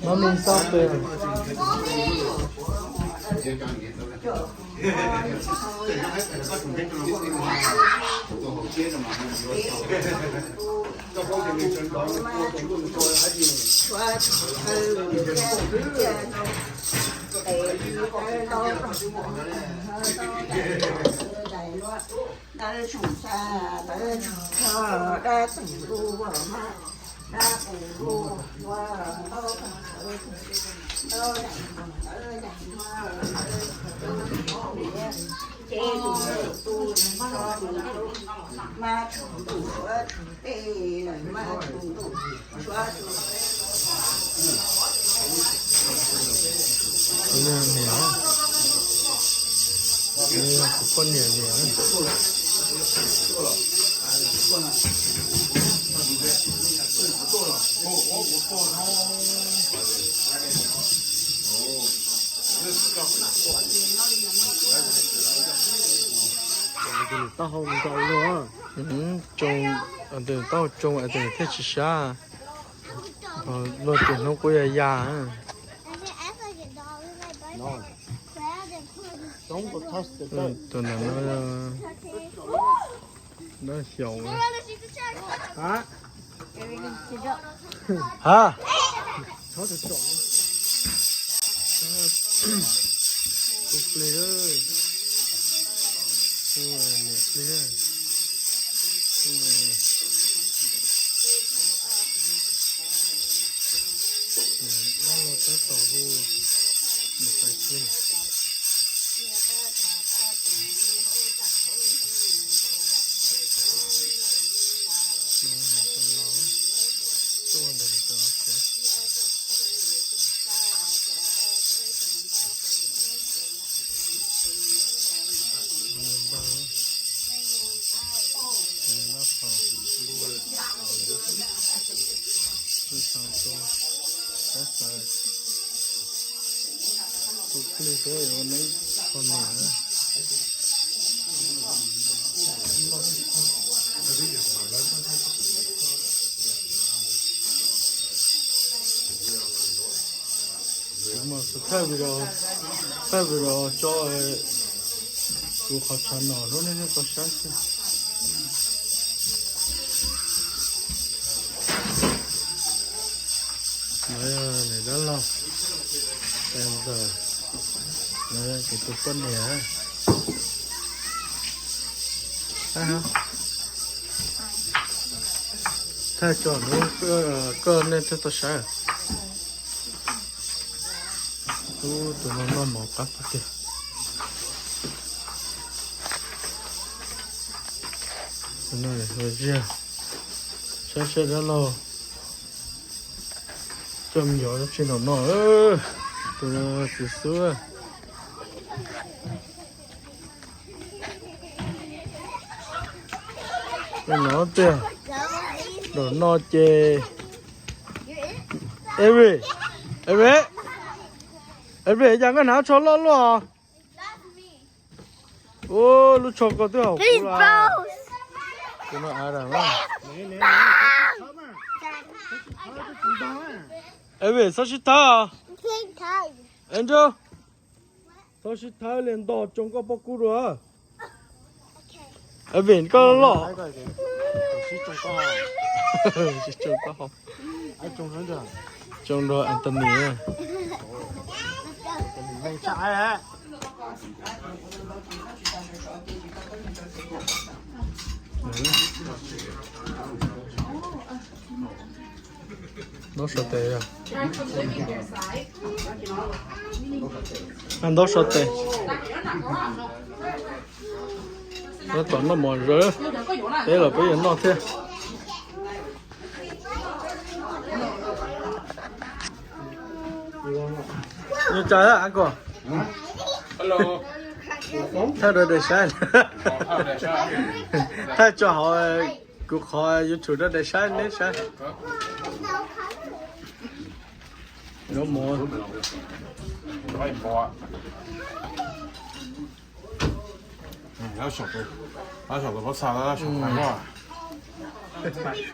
Mami sab pes. Niam, kuv poj niam niam. Taub hau ntau luaj. Taub hau tsoo thiaj tsis sab. Luag tus hnub kuj yog ya. Tus ntawm no dab xyaum. Ha, tus plig, tus niam plig, dab laug tab tom hu niam tais plig. Tus plig ua neb qhov niam. Kuv mas thaij video, thaij video tso kuv qhov tshav no rau nej tau saib xwb. No yog niam dab laug, ntxawm, no yog kuv tus poj niam. Thaij tso hnub koj nej thiaj tau saib. Ub, tus no noj mov qab tiag tiag. Tus no hu Ziag. Saib seb dab laug coj me nyuam tsi nraum no. Tus no txiv xub. No tiag, nraum no ces Eric, Eric, Eric, cas koj hnav tsho loj luaj? Ub, lub tsho koj twb haum kuv lawm. Tus no Adam na. Eric, txhob sib thawb. Andrew, txhob sib thawb li, nto tsoo koj pob kub dua. Vim koj loj. Tsoo dua Anthony. Ntaub sau tes. Ntaub sau tes. Tab tom noj mov zom zaws, peb los peb yuav noj thiab. Ua cas uncle? Thaij rau daim saib. Thaij tso hauv kuv qhov YouTube rau daim saib neb saib. Noj mov. Lab saum tus, lab saum tus pob txha, lab saum qhov no.